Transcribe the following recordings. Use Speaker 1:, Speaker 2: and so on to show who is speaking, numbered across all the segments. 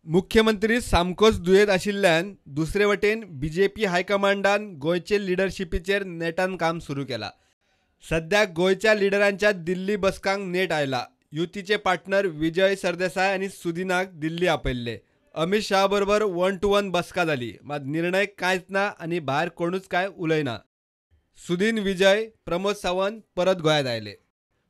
Speaker 1: मुख्यमंत्री सामकोच दुयेंत आशिल्ल्यान दुसरे वटेन बीजेपी हायकमांडान गोंयचे लिडरशिपीचेर नेटान काम सुरू केला. सध्या गोंयच्या लिडरांच्या दिल्ली बसकांक नेट आयला. युतीचे पार्टनर विजय सरदेसाय आनी सुदिनाक दिल्ली आपयल्ले. अमित शाह बरोबर 1-to-1 बसका जाली, मात निर्णय कांयच ना आनी भायर कोणूच कांय उलयना. सुदीन, विजय, प्रमोद सावंत परत गोंयांत आयले.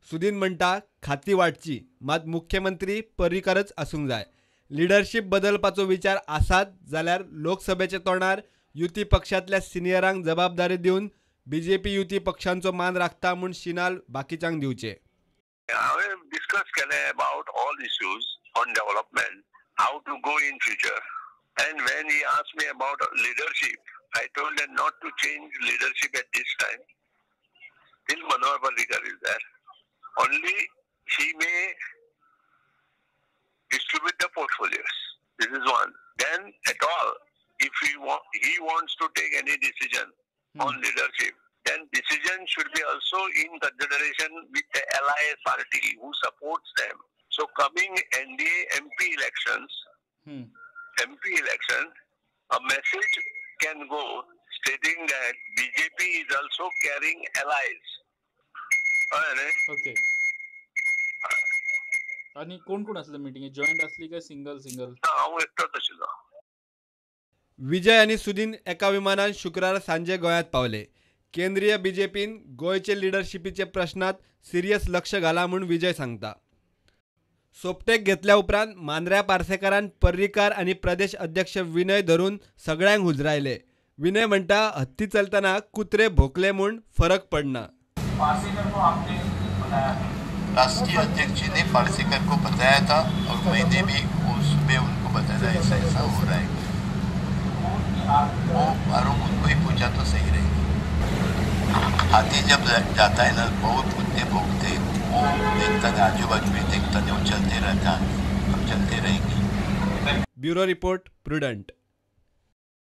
Speaker 1: सुदीन म्हणटा खाती वाटची, मात मुख्यमंत्री पर्रीकारच आसूंक जाय. लिडरशीप बदलपाचो विचार आसात जाल्यार लोकसभेच्या तोंडार युती पक्षांतल्या सिनियरांक जबाबदारी दिवन बीजेपी युती पक्षांचो मान राखता म्हूण शिनाल बाकीच्यांक दिवचे.
Speaker 2: हांवें डिस्कस केलें about all issues on development, how to go in future. And when he asked me about leadership, I told him not to change leadership at this time. Till Manohar Parrikar is there. Only he may distribute the portfolios. This is one. Then at all, if he wants to take any decision on leadership, then decision should be also in consideration with the allies party who supports them. So coming NDA MP elections, MP election, a message can go stating that BJP is also carrying allies.
Speaker 3: Okay. आणि कोण कोण असले meeting, joint असली काय single single?
Speaker 2: हांव एकटोच आशिल्लो.
Speaker 1: विजय आनी सुदीन एका विमानान शुक्रारा सांजे गोंयांत पावले. केंद्रीय बीजेपीन गोंयचे लिडरशिपीचे प्रश्नांत सिरियस लक्ष घाला म्हूण विजय सांगता. सोपटेक घेतल्या उपरांत मांद्र्या पार्सेकारान पर्रीकार आनी प्रदेश अध्यक्ष विनय धरून सगळ्यांक हुजरायले. विनय म्हणटा हत्ती चलतना कुत्रे भोकले म्हूण फरक पडना.
Speaker 4: राष्ट्रीय अध्यक्ष जी ने पार्सेकर को बताया था और मैंने भी उसमें उनको बताया ऐसा ऐसा हो रहा है. वो आरोप उनको ही पूछा तो सही रहेगा. हाथी जब जाता है ना, बहुत कुत्ते भौंकते, वो देखता नहीं, आजू बाजू में देखता नहीं, वो चलते रहता, हम चलते रहेंगे.
Speaker 1: Bureau report, Prudent.